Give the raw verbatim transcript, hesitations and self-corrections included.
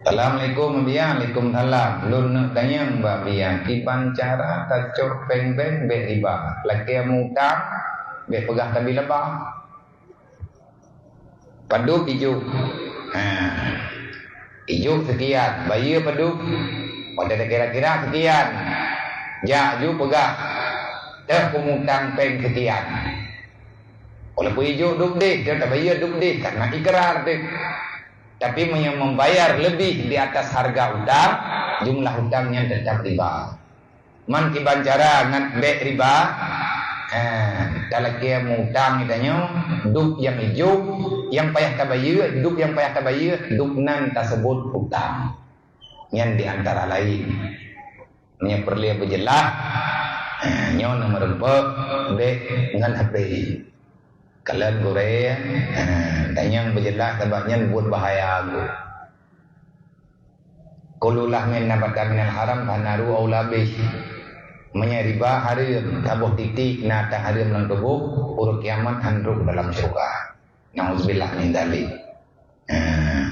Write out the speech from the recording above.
Assalamualaikum, Abiya. Waalaikumsalam. Lôn neuk tanyong bak Abiya, kiban cara tacok péng bank bék riba. Lakée mutang, bék peugah tabi laba. Padub ijuk. Ha. Ijuk sekian, bayeue padub. Pada kira-kira sekian. Jak ju peugah. Teuh peumutang péng sekian. Walaupun ijuk dub deh, dia tak bayar dub deh, karena ikrar deh. Tapi meunyoe membayar lebih di atas harga utang, jumlah utang nyan tetap riba. Man kiban cara ngat bék riba, eh, talakée mutang geutanyoe, dub nyang ijuk, nyang payah tabayeue, dub nyang payah tabayeue, dub nan tasebut utang. Nyan di antara lain. Meunyoe peureulée beujeulaih, eh, nyoe na meureumpok bék ngon H P. Kalon gurée, eh, tanyong beujeulaih sabab nyan buet bahaya geuh. Kullu lahmin nabata minal haram fannaru aula bih. Meunyoe riba hareuem, saboh titik na tahareuem lam tuboh, uroe kiamat han rôh dalam syeuruga. Nauzubillah min dzalik. Eh,